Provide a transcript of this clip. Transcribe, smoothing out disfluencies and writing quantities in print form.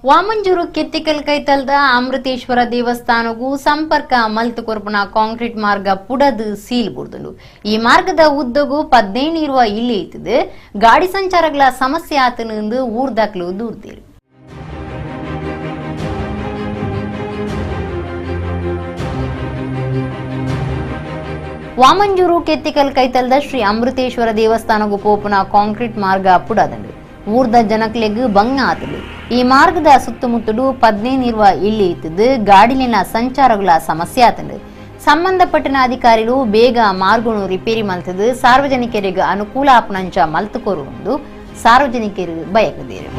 ವಾಮಂಜೂರು ಕೆತ್ತಿಕಲ್ ಕೈತಲ್ದ ಅಮೃತೇಶ್ವರ ದೇವಸ್ಥಾನಗೂ ಸಂಪರ್ಕ ಮಲ್ತು ಕೊರ್ಪುನ ಕಾಂಕ್ರೀಟ್ ಮಾರ್ಗ ಪುಡದು ಸೀಲ್ ಬುಡ್ದುಂಡು. ಈ ಮಾರ್ಗದ ಉದ್ದಗು 15 ಇರುವ ಇಲ್ಲಿ ಇತ್ತದು ಗಾಡಿ ಸಂಚಾರಗಳ ಸಮಸ್ಯೆ ಆತನಿಂದು ಊರ್ದಾಕ್ಲು ದೂರ್ದೇರು. ವಾಮಂಜೂರು ಕೆತ್ತಿಕಲ್ ಕೈತಲ್ದ ಶ್ರೀ ಅಮೃತೇಶ್ವರ ದೇವಸ್ಥಾನಗೂ ಪೋಪುನ ಕಾಂಕ್ರೀಟ್ ಮಾರ್ಗ ಪುಡದಂಡು ಊರ್ದ ಜನಕ್ಲೆಗ್ ಬಂಗ ಆತದು. ಈ ಮಾರ್ಗದ ಸುತ್ತಮುತ್ತಲು 15 ಇರುವ ಇಲ್ಲಿ ಇತ್ತದು ಗಾಡಿಲಿನ ಸಂಚಾರಗಳ ಸಮಸ್ಯೆ ಆತಂಡು. ಸಂಬಂಧಪಟ್ಟಿನ ಅಧಿಕಾರಿಗಳು ಬೇಗ ಮಾರ್ಗನು ರಿಪೇರಿ ಮಲ್ತದು ಸಾರ್ವಜನಿಕರಿಗೆ ಅನುಕೂಲ ಆಪುನಂಚ ಮಲ್ತುಕೊರುಂದು ಸಾರ್ವಜನಿಕರು ಬಯಕದೇರು.